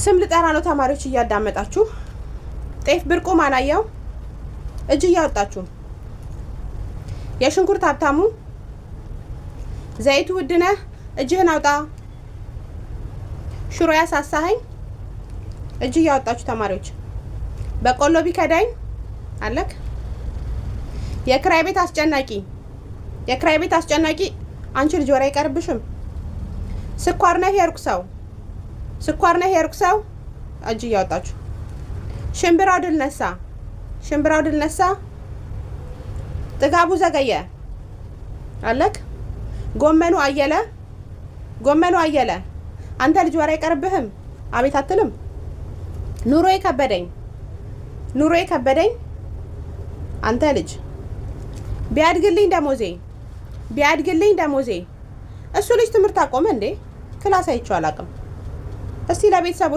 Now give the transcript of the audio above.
ስም ልጠራ ነው ተማሪዎች፣ እያዳመጣችሁ። ጤፍ ብርቁ ማናየው፣ እጅ እያወጣችሁ። የሽንኩርት ሀብታሙ፣ ዘይቱ ውድነህ፣ እጅህን አውጣ። ሽሮ ያሳሳኸኝ፣ እጅ እያወጣችሁ ተማሪዎች። በቆሎ ቢከዳኝ አለክ። የክራይ ቤት አስጨናቂ፣ የክራይ ቤት አስጨናቂ። አንቺ ልጅ ወሬ አይቀርብሽም። ስኳር ነህ የሩቅ ሰው፣ ስኳር ነህ የሩቅ ሰው፣ እጅ እያወጣችሁ። ሽምብራው ድል ነሳ፣ ሽምብራው ድል ነሳ። ጥጋቡ ዘገየ አለክ። ጎመኑ አየለ፣ ጎመኑ አየለ። አንተ ልጅ ወሬ አይቀርብህም። አቤት አትልም። ኑሮዬ ከበደኝ፣ ኑሮዬ ከበደኝ። አንተ ልጅ ቢያድግልኝ ደሞዜ፣ ቢያድግልኝ ደሞዜ። እሱ ልጅ ትምህርት አቆመ እንዴ? Class አይቼው አላውቅም። እስቲ ለቤተሰቦች